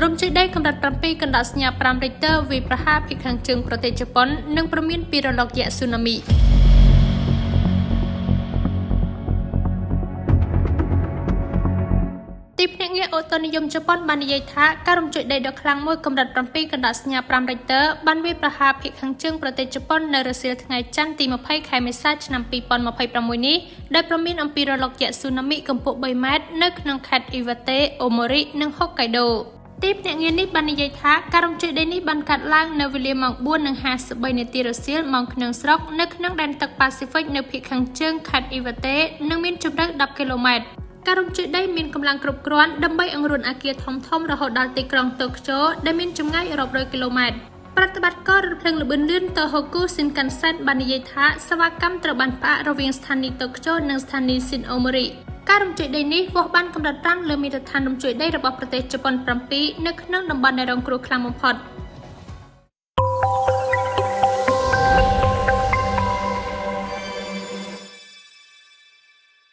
រំជើដីកម្រិត7កណ្ដាលសញ្ញា5 Richter វាយប្រហារភាគខាងជើងប្រទេសជប៉ុននិងព្រមានពីរលកយក្សស៊ូណាមីទីភ្នាក់ងារអូតូនិយមជប៉ុនបាននិយាយថាការរំជួចដីដ៏ខ្លាំងមួយកម្រិត7កណ្ដាលសញ្ញា5 Richter បានវាយប្រហារភាគខាងជើងប្រទេសជប៉ុននៅរសៀលថ្ងៃច័ន្ទទី20ខែមេសាឆ្នាំ2026នេះដោយព្រមានអំពីរលកយក្សស៊ូណាមីកម្ពស់3ម៉ែត្រនៅក្នុងខេត្តអ៊ីវ៉ាតេអូម៉ូរីនិងហុកកៃដូ។ ទីភ្នាក់ងារនេះបាននិយាយថាការរំជួចដីនេះបានកាត់ឡើងនៅវេលាម៉ោង4:53នាទីរសៀលម៉ោងក្នុងស្រុកនៅក្នុងដែនទឹកប៉ាស៊ីហ្វិកនៅភាគខាងជើងខេត្តអ៊ីវ៉ាតេនិងមានជម្រៅ10គីឡូម៉ែត្រ។ ការរំជួចដីមានកម្លាំងគ្រប់គ្រាន់ដើម្បីអង្រួនអគារធំៗរហូតដល់ទីក្រុងតូក្យូដែលមានចម្ងាយរាប់រយគីឡូម៉ែត្រ។ ប្រតិបត្តិការរថភ្លើងល្បឿនលឿនតូហូគូស៊ីនកាន់សេនបាននិយាយថាសេវាកម្មត្រូវបានផ្អាករវាងស្ថានីយ៍តូក្យូនិងស្ថានីយ៍ស៊ីនអូម៉ូរី។ ការរំជួចដីនេះវាស់បានកម្រិត5លើមាត្រដ្ឋានរំជួចដីរបស់ប្រទេសជប៉ុន7នៅក្នុងតំបន់ដែលរងគ្រោះខ្លាំងបំផុត។